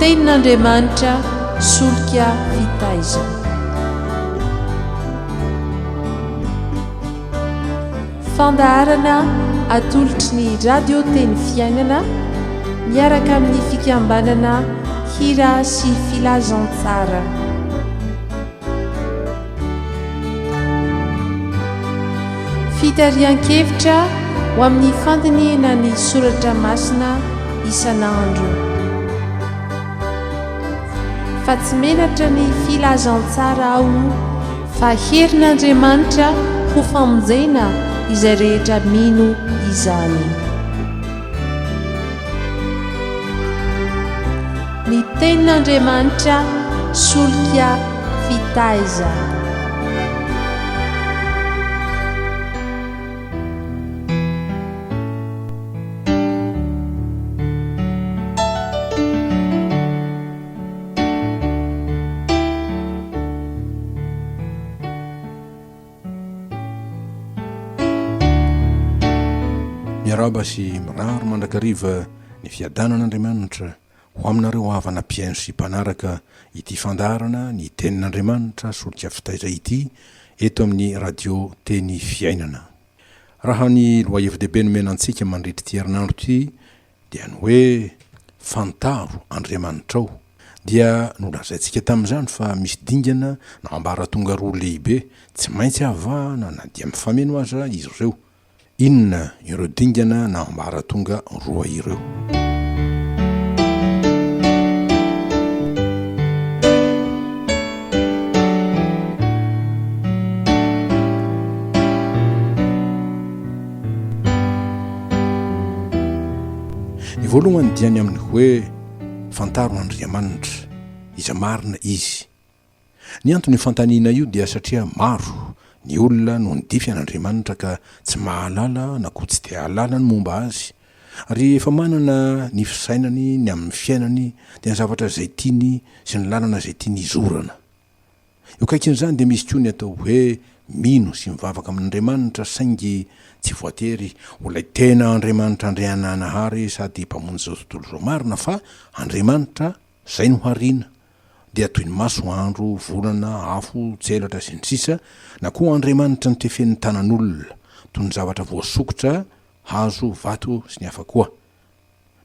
Tenin'Andriamanitra solika fitaizana. Fandaharana atolotry ny Radio Teny Fiainana miaraka amin'ny fikambanana Hira sy Filazantsara. Fitarihan-kevitra ho amin'ny fandinihina ny soratra masina isan'andro. Fa tsy menatra ny filazantsara aho fa herin'Andriamanitra ho famonjena izay rehetra mino izany. Ny tenin'Andriamanitra solika fitaizana. Miarahaba sy mirary mandrakariva ny fiadanan'Andriamanitra ho aminareo havana mpihaino sy mpanaraka ity fandaharana ny Tenin'Andriamanitra solika fitaiza ity eto amin'ny Radio Teny Fiainana. Raha ny lohahevi-dehibe nomena antsika mandritra ity herinandro ity dia ny hoe Fantaro Andriamanitrao, dia nolazaintsika tamin'izany fa misy dingana na ambaratonga roa lehibe tsy maintsy avahana na dia mifameno aza izy ireo. Inona ireo dingana na ambaratonga roa ireo? Ny voalohany dia ny amin'ny hoe fantaro Andriamanitra, iza marina Izy. Ny anton'io fanontaniana io dia satria maro ny olona no nidify an'Andriamanitra ka tsy mahalala na koa tsy te hahalala ny momba Azy, ary efa manana ny fisainany ny amin'ny fiainany dia ny zavatra izay tiany sy ny lalana izay tiany hizorana. Eo akaikin'izany dia misy koa ny atao hoe mino sy mivavaka amin'Andriamanitra saingy tsy voatery ho ilay tena Andriamanitra Andriananahary sady Mpamonjy izao tontolo izao marina fa Andriamanitra izay nohariana dia toy ny masoandro, volana, afo, tselatra sy ny sisa na koa Andriamanitra notefen'ny tanan'olona toy ny zavatra voasokitra, hazo, vato sy ny hafa koa.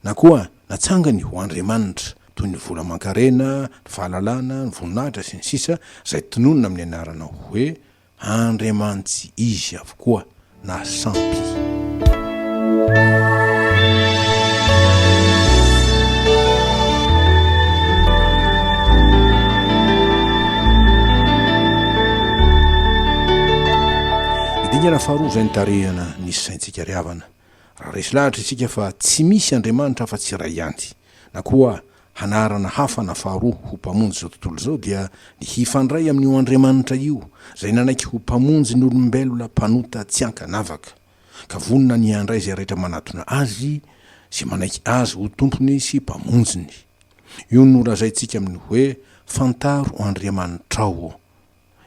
Na koa natsangany ho andriamanitra, toy ny vola aman-karena, ny fahalalana, ny voninahitra, sy ny sisa izay tononina amin'ny anarana hoe andriamanitsy izy avokoa na sampy. Ny dingana faharoa izay nitarihana ny saintsika ry havana Raha resy lahatra isika fa tsy misy Andriamanitra afa-tsy iray ihany, na koa hanarana hafa na faharoa ho Mpamonjy izao tontolo izao, dia ny hifandray amin'io Andriamanitra io, izay nanaiky ho Mpamonjy ny olombelona mpanota tsy ankanavaka, ka vonona ny handray izay rehetra manatona Azy sy manaiky Azy ho Tompony sy Mpamonjiny. Io no lazaintsika amin'ny hoe, Fantaro Andriamanitrao.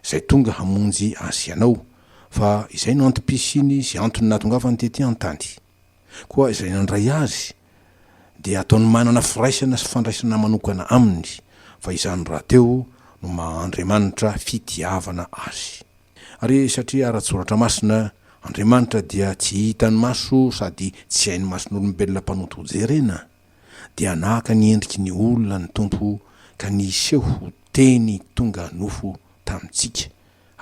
izay tonga hamonjy azy sy anao, fa izay no antom-pisiany sy antony nahatongavany tety an-tany. Koa izay nandray azy dia ataony manana firaisana sy fandraisana manokana aminy, fa izany rahateo no maha Andriamanitra fitiavana azy. Ary satria ara-tsoratra masina, Andriamanitra dia tsy hitan'ny maso sady tsy hain'ny mason'olombelona mpanota hojerena, dia naka ny endriky ny olona ny Tompo ka niseho ho Teny tonga nofo tamintsika,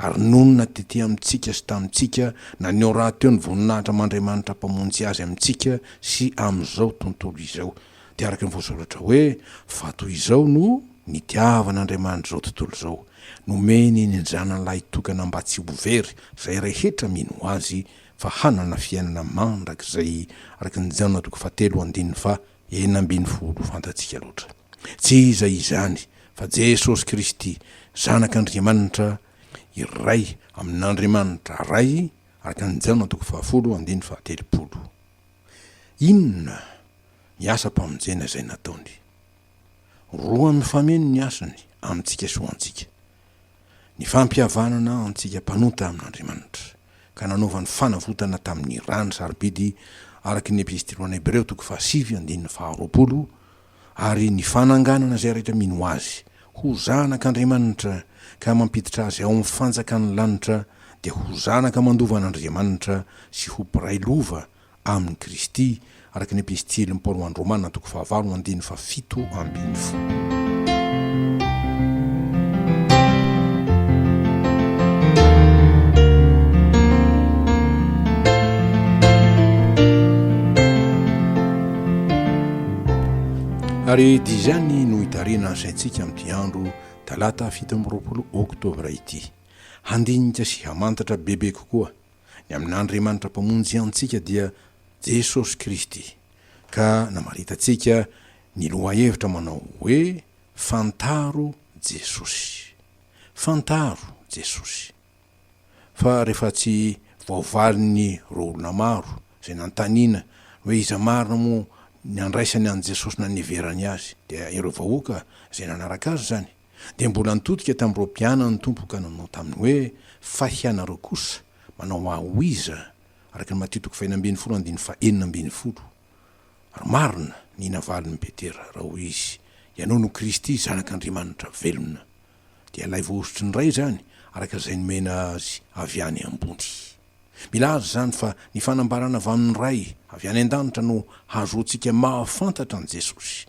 ary nonina tety amintsika sy tamintsika, naneho rahateo ny voninahitra aman-Andriamanitra Mpamonjy azy amintsika sy amin'izao tontolo izao. Dia araka ny voasoratra hoe, Fa toy izao no nitiavan'Andriamanitra izao tontolo izao, nomeny ny Zanany lahitokana mba tsy ho very izay rehetra mino Azy, fa hanana fiainana mandrakizay, araka ny Jaona toko fahatelo andininy faha 16 fantatsika loatra. Tsy iza izany fa Jesosy Kristy, Zanak'Andriamanitra, iray amin'Andriamanitra Ray, araka ny Jaona toko fahafolo andininy faha telopolo. Inona ny asam-pamonjena izay nataony? Roa mifameno ny asany amintsika sy ho antsika. Ny fampihavanana antsika mpanota amin'Andriamanitra, ka nanaovany fanavotana tamin'ny rany sarobidy araka ny Epistily ho an'ny Hebreo toko fahasivy andininy faharoapolo. ary ny fananganana izay rehetra mino Azy ho zanak'Andriamanitra ka mampiditra azy ao amin'ny fanjakan'ny lanitra dia ho zanaka mandova an'Andriamanitra sy ho mpiray lova amin'i Kristy, araka ny Epistilin'i Paoly ho an'ny Romana toko fahavalo andininy fahafito ambin'ny folo. Ary dia izany no hitarihana ny saintsika amin'ity andro talata 27 oktobra ity. Handinika sy hamantatra bebe kokoa ny amin'Andriamanitra Mpamonjy antsika dia Jesosy Kristy, ka namaritantsika ny lohahevitra manao hoe Fantaro Jesosy. Fantaro Jesosy. Fa rehefa tsy voavalin'ireo olona maro izay nanontaniana hoe iza marina moa ny andraisany an'i Jesosy na niheverany azy, dia ireo vahoaka izay nanaraka azy izany, Dia mbola nitodika tamin'ireo mpianany ny Tompo ka nanao taminy hoe, Fa hianareo kosa, manao ahy ho iza? Araka ny Matio toko fahenina ambin'ny folo andininy fahenina ambin'ny folo. Ary marina ny navalin'i Petera, raha hoy izy, Ianao no Kristy, Zanak'Andriamanitra velona. Dia ilay voahosotry ny Ray izany, araka izay nomena azy avy any ambony. Milaza izany fa ny fanambarana avy amin'ny Ray avy any an-danitra no hahazoantsika mahafantatra an'i Jesosy.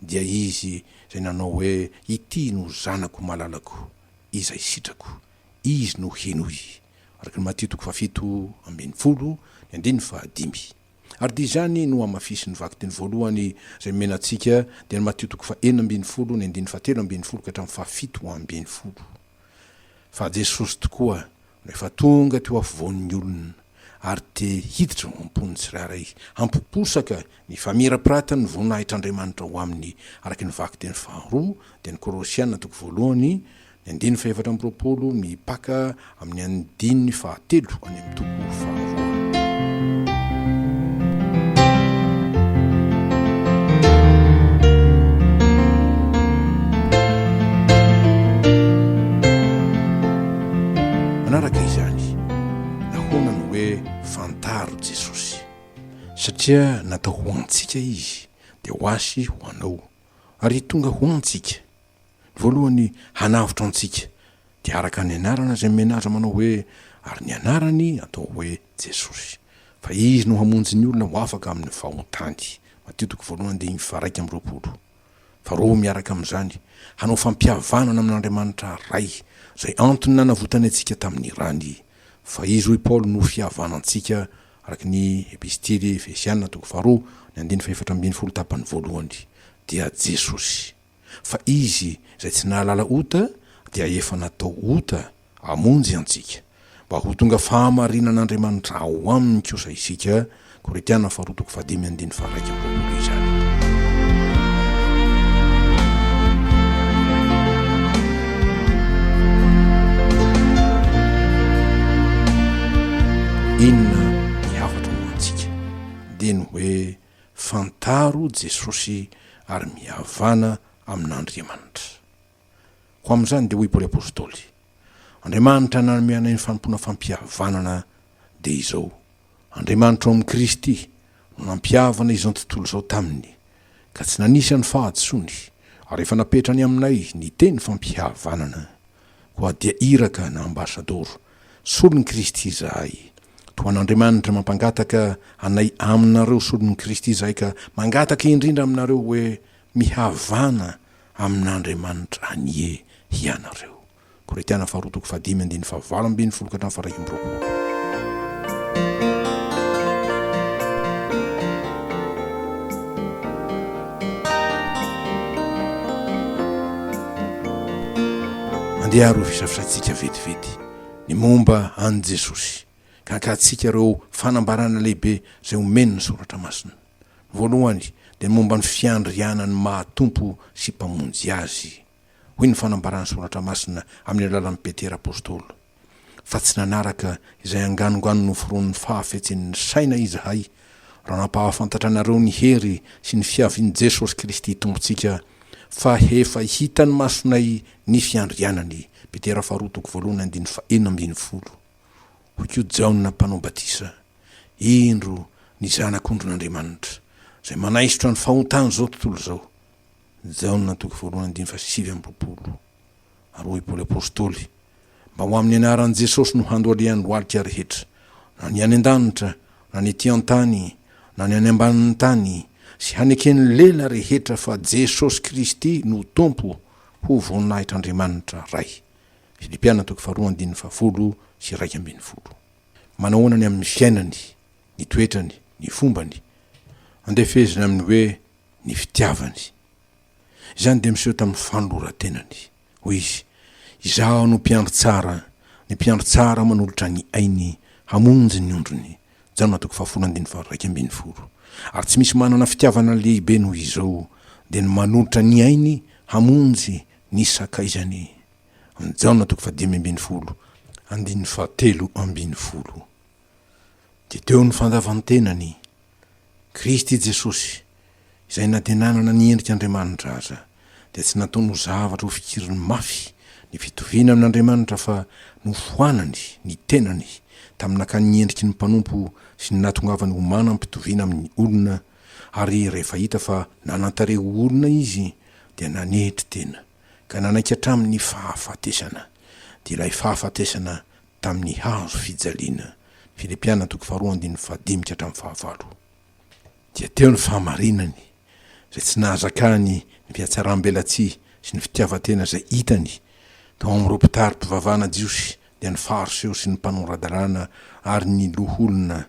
Dia Izy izay nanao hoe, Ity no Zanako malalako, izay sitrako. Izy no henoy. Araka ny Matio toko fahafito ambin'ny folo, ny andininy fahadimy. Ary dia izany no hamafisin'ny vakiteny voalohany izay nomena antsika, dia ny Matio toko fahenina ambin'ny folo, ny andininy fahatelo ambin'ny folo ka hatramin'ny fahafito ambin'ny folo. Fa Jesosy tokoa no efa tonga teo afovoan'ny olona ary te hiditra ao am-pon'ny tsirairay, hampiposaka ny famirapiratan'ny voninahitr'Andriamanitra ao aminy, araka ny vakiteny faharoa, dia ny Kolosiana toko voalohany, ny andininy fahefatra amby roapolo mipaka amin'ny andininy fahatelo any amin'ny toko faharoa. Manaraka izany, nahoana no hoe fantaro Jesosy? Satria natao ho antsika Izy, dia ho ahy sy ho anao, ary tonga ho antsika. Voalohany hanavotra antsika, dia araka ny anarana izay nomena azy manao hoe, ary ny anarany atao hoe Jesosy. Fa Izy no hamonjy ny olona ho afaka amin'ny fahotany. Matio toko voalohany andininy faha-21. Faharoa miaraka amin'izany, hanao fampihavanana amin'Andriamanitra Ray, izay antony nanavotany antsika tamin'ny rany. Fa Izy hoy Paoly no fihavanantsika, araka ny Epistily Efesiana toko faharoa, ny andininy fahefatra ambin'ny folo tapany voalohany, dia Jesosy. Fa Izy izay tsy nahalala ota dia efa natao ota hamonjy antsika, mba ho tonga fahamarinan'Andriamanitra ao aminy kosa isika, Korintiana faharoa toko fahadimy andininy faha-21 izany. Inona ny hafatra ho antsika? Dia ny hoe Fantaro Jesosy ary mihavàna amin'Andriamanitra. Ho amin'izany dia hoy Paoly Apostoly, Andriamanitra nanome anay ny fanompoana fampihavanana dia izao, Andriamanitra ao amin'i Kristy no nampihavana izao tontolo izao taminy, ka tsy nanisa ny fahadisoany, ary efa napetrany aminay ny teny fampihavanana. Koa dia iraka na ambasadoro, solon'i Kristy izahay. Toa an'Andriamanitra mampangataka anay aminareo solon'i Kristy izahay ka mangataka indrindra aminareo hoe mihavàna amin'Andriamanitra anie hianareo. Korintiana faharoa toko fahadimy andininy fahavalo ambin'ny folo ka hatramin'ny faha-21. Andeha ary ho fisafisaintsika vetivety ny momba an'i Jesosy, ka hankatsika ireo fanambarana lehibe izay omen'ny Soratra Masina. Ny voalohany dia ny momba ny fiandrianany maha Tompo sy Mpamonjy Azy. Hoy ny fanambaran'ny Soratra Masina amin'ny alalan'i Petera Apostoly, Fa tsy nanaraka izay anganongano noforonin'ny fahafetsen'ny saina izahay, raha nampahafantatra anareo ny hery sy ny fiavian'i Jesosy Kristy Tompontsika, fa efa hitan'ny masonay ny fiandrianany. Petera faharoa toko voalohany andininy fahenina ambin'ny folo. Hoy koa Jaona Mpanao Batisa, Indro ny Zanak'ondrin'Andriamanitra, izay manaisotra ny fahotan'izao tontolo izao. Jaona toko voalohany andininy faha 29. Ary hoy Paoly Apostoly, Mba ho amin'ny anaran'i Jesosy no handohalehan'ny lohalika rehetra, na ny any an-danitra, na ny ety an-tany, na ny any ambanin'ny tany, sy haneken'ny lela rehetra fa Jesosy Kristy no Tompo, ho voninahitr'Andriamanitra Ray. Filipiana toko faharoa andininy faha-10 11. Manahoana ny amin'ny fiainany, ny toetrany, ny fombany? Andeha fehezina amin'ny hoe ny fitiavany. Izany dia miseho tamin'ny fanoloran-tenany. Hoy izy, Izaho no mpiandry tsara, ny mpiandry tsara manolotra ny ainy hamonjy ny ondriny. Jaona toko fahafolo andininy faha-11. Ary tsy misy manana fitiavana lehibe noho izao, dia ny manolotra ny ainy hamonjy ny sakaizany. Jaona toko faha-15 andininy faha-13. Dia teo ny fandavan-tenany, Kristy Jesosy, izay na dia nanana ny endrik'Andriamanitra aza, dia tsy nataony ho zavatra ho fikiriny mafy ny fitoviana amin'Andriamanitra fa nofoanany ny tenany tamin'ny nakany ny endriky ny mpanompo sy ny nahatongavany ho manam-pitoviana amin'ny olona, ary rehefa hita fa nanan-tarehy ho olona Izy dia nanetry tena ka nanaiky hatramin'ny fahafatesana, dia ilay fahafatesana tamin'ny hazo fijaliana, Filipiana toko faharoa andininy fahadimy ka hatramin'ny fahavalo. Dia teo ny fahamarinany, izay tsy nahazakany ny fihatsaram-belatsihy sy ny fitiavan-tena izay hitany tao amin'ireo mpitari-pivavahana jiosy, dia ny Fariseo sy ny mpanora-dalàna ary ny loholona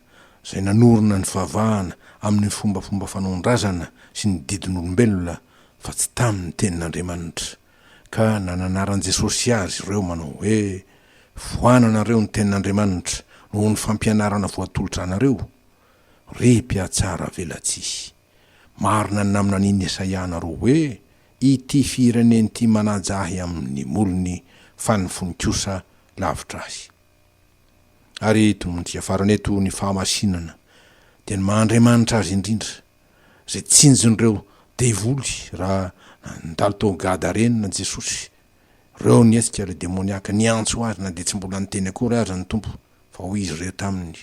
izay nanorina ny fivavahana amin'ny fombafomba fanaon-drazana sy ny didin'olombelona fa tsy tamin'ny tenin'Andriamanitra, ka nananaran'i Jesosy azy ireo manao hoe, Foananareo ny tenin'Andriamanitra noho ny fampianarana voatolotra anareo, ry mpihatsara velatsihy. Marina ny naminanian'i Isaia anareo hoe, Ity firenena ity manaja Ahy amin'ny molony, fa ny fony kosa lavitra Ahy. Ary tonontsika farany eto ny fahamasinana, dia ny maha Andriamanitra Azy indrindra, izay tsinjon'ireo devoly raha nandalo tao Gadarena Jesosy, Reo nihetsika ilay demoniaka niantso azy na dia tsy mbola niteny akory aza ny Tompo, fa hoy izy ireo taminy,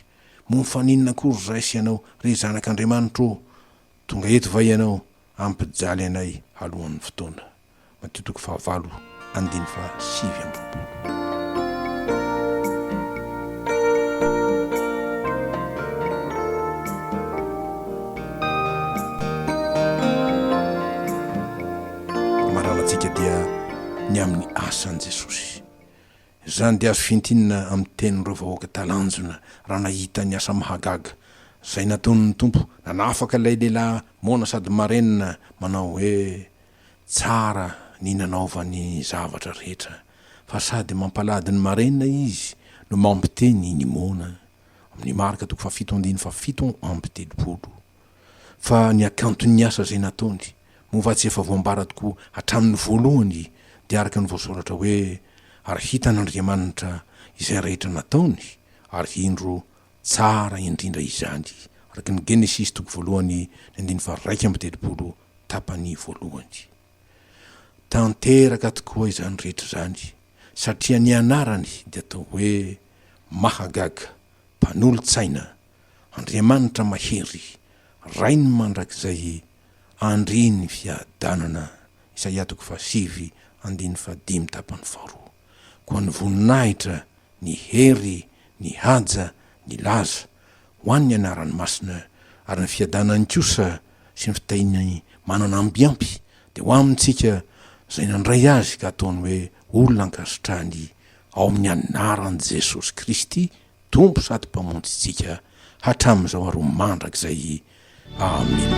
Moa mifaninona akory izahay sy ianao, ry Zanak' Andriamanitra ô? Tonga eto va ianao hampijaly anay alohan'ny fotoana? Matio toko fahavalo andininy faha 29. Maranantsika dia ny amin'ny asan'i Jesosy. Izany dia azo fintinina amin'ny tenin'ireo vahoaka talanjona raha nahita ny asa mahagaga izay nataon'ny Tompo nanafaka ilay lehilahy moana sady marenina manao hoe, Tsara ny nanaovany ny zavatra rehetra, fa sady mampalady ny marenina Izy no mampiteny ny moana. Amin'ny Marka toko fahafito andininy faha37. Fa ny hakanton'ny asa izay nataony, moa va tsy efa voambara tokoa hatramin'ny voalohany, dia araka ny voasoratra hoe, Ary hitan'Andriamanitra izay rehetra nataony, ary indro, tsara indrindra izany, araka ny Genesisy toko voalohany ny andininy faha-31 tapany voalohany. Tanteraka tokoa izany rehetra izany, satria ny anarany dia atao hoe Mahagaga, Mpanolo-tsaina, Andriamanitra mahery, Rain'ny mandrakizay, Andrin'ny fiadanana. Isaia toko fahasivy andininy fahadimy tapany faharoa. Koa ny voninahitra, ny hery, ny haja, ny laza, ho an'ny anarany masina, ary ny fiadanany kosa sy ny fitahiany manana ambiampy dia ho amintsika izay nandray azy ka ataony hoe olona ankasitrahany ao amin'ny anaran'i Jesosy Kristy Tompo sady Mpamonjy ntsika hatramin'izao ary ho mandrakizay. Amena.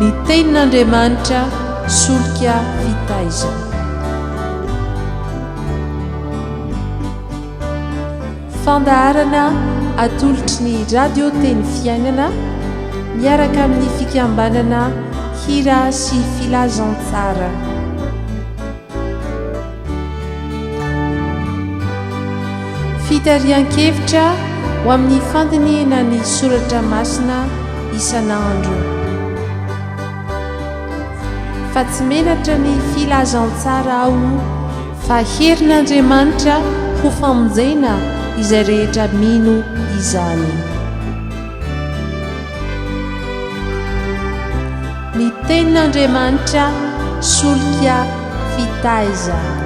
Ny Tenin'Andriamanitra solika fitaizana. Fandaharana atolotry ny Radio Teny Fiainana miaraka amin'ny fikambanana Hira sy Filazantsara. Fitarihan-kevitra ho amin'ny fandinihina ny soratra masina isan'andro. Fa tsy menatra ny filazantsara aho fa herin'Andriamanitra ho famonjena izay rehetra mino izany. Ny tenin'Andriamanitra solika fitaizana.